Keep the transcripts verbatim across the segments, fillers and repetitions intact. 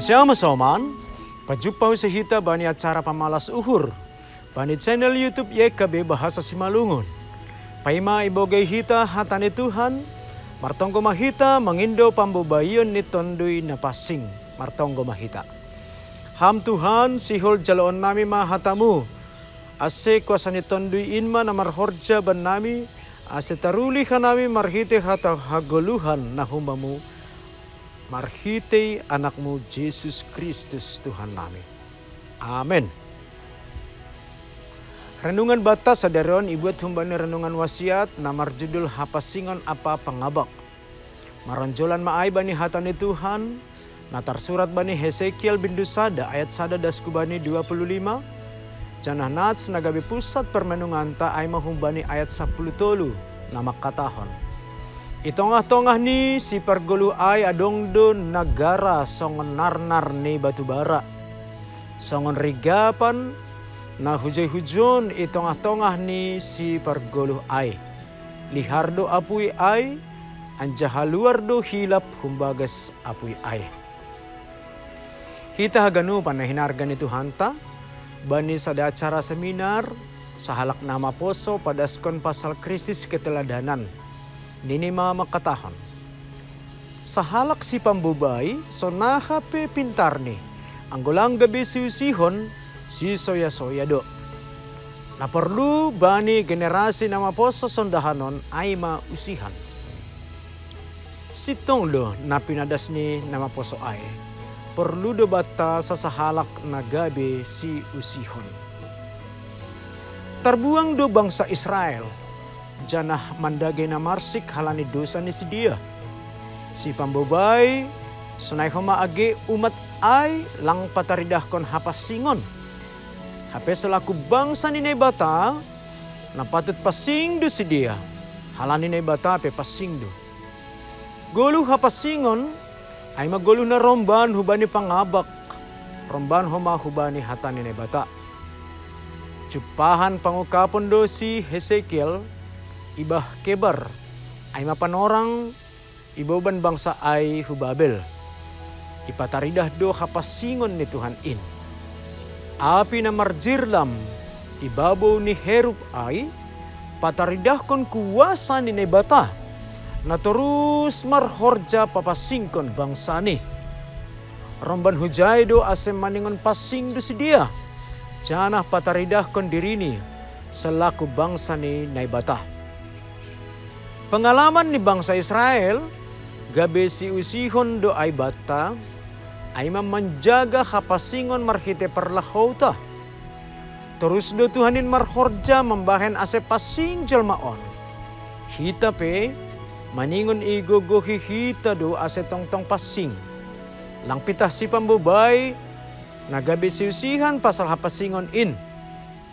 Shalom, soman. Pajumpa husi hita bani acara pamalas uhur bani channel YouTube Y K B Bahasa Simalungun. Paima ibogei hita hata ni Tuhan, martonggo ma hita mangindo pambobaion ni Tonduy Napansing. Martonggo ma hita. Ham Tuhan, sihol jaloon nami ma hatamu. Ase kuasa ni Tonduy in ma na marhorja bannami, ase taruli hanami marhitei hata hagoluhan na humbamu, marhitei Anakmu Jesus Kristus Tuhan nami. Amen. Renungan banta sadari on ibuat humbani renungan wasiat na marjudul Hapansingon Ampa Pangabak. Maronjolan ma ai bani hata ni Tuhan, na tarsurat bani Hesekiel bindu sada ayat sada das hubani dua puluh lima, janah nats na gabe pusat permenunganta ai ma humbani ayat sapuluh tolu, na mangkatahon: I tongah-tongah ni sipargoluh ai adong do nagara songon narnar ni batubara, songon rigapan na hujai-hujon i tongah-tongah ni sipargoluh ai. Lihar do apui ai, anjaha luar do hilap humbagas apui ai. Hita haganupan na hinarga ni Tuhanta, bani sada acara seminar, sahalak na maposo padaskon pasal krisis keteladanan. Nini ma mangkatahon: Sahalak sipambobai, sonaha pe pintarni, anggo lang gabe siusihon, sisoya-soya do. Na porlu bani generasi na maposo sondahan on ai ma usihan. Sintong do na pinadas ni na maposo ai. Porlu do banta sasahalak na gabe siusihon. Tarbuang do bangsa Israel, janah mandage na marsik halani dosa ni sidea. Sipambobai, sonai homa age umat ai lang pataridahkon hapansingon. Hape selaku bangsa ni Naibata, na patut pansing do sidea, halani Naibata pe pansing do. Goluh hapansingon, ai ma goluh na romban hubani pangabak, romban homa hubani hata ni Naibata. Jumpahan pangungkapon do si Hesekiel, ibah kebar, ai ma panorang, iboban bangsa ai hu Babel. Ipataridah do hapansingon ni Tuhan in. Api na marjirlam i babou ni herub ai, pataridahkon kuasa ni Naibata, na torus marhorja papansingkon bangsani. Romban hujai do ase maningon pansing do sidea, janah pataridahkon dirini, selaku bangsa ni Naibata. Pengalaman ni bangsa Israel, gabe siusihon do ai banta, ai ma manjaga hapansingon marhitei parlahouta. Torus do Tuhan in marhorja mambahen ase pansing jolma on. Hita pe, maningon igogohi hita do ase tongtong pansing. Lang pitah sipambobai, na gabe siusihan pasal hapansingon in.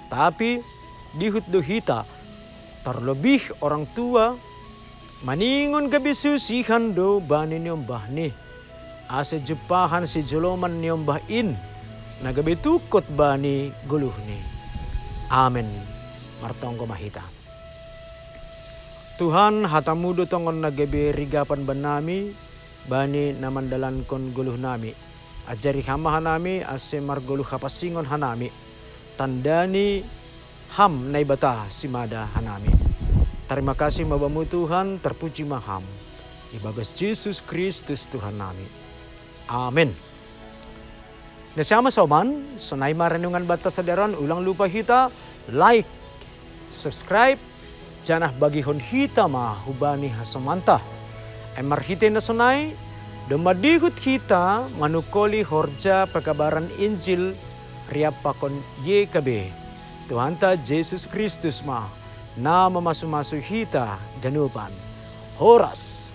Tapi, dihut do hita, tarlobih orang tua, maningon gabe siusihan do bani niombahni, ase jumpahan sijoloman niombah in, na gabe tungkot bani goluhni. Amen. Martonggo ma hita. Tuhan, hatamu do tongon na gabe rigapan bannami, bani na mandalankon goluhnami. Ajari Ham ma hanami, ase margoluh hapansingon hanami. Tandani Ham Naibata simada hanami. Tarima kasih ma Bamu Tuhan, tarpuji ma Ham. Ibagas Jesus Kristus Tuhan nami. Amen. Nasiam ma soman, sonai ma renungan banta sadari on, ulang lupa hita like, subscribe, janah bagihon hita ma hubani hasomanta. Ai marhitei na sonai, domma dihut hita manungkoli horja pekabaran Injil riap pakon Y K B. Tuhanta Jesus Kristus ma na mamasu-masu hita ganupan. Horas.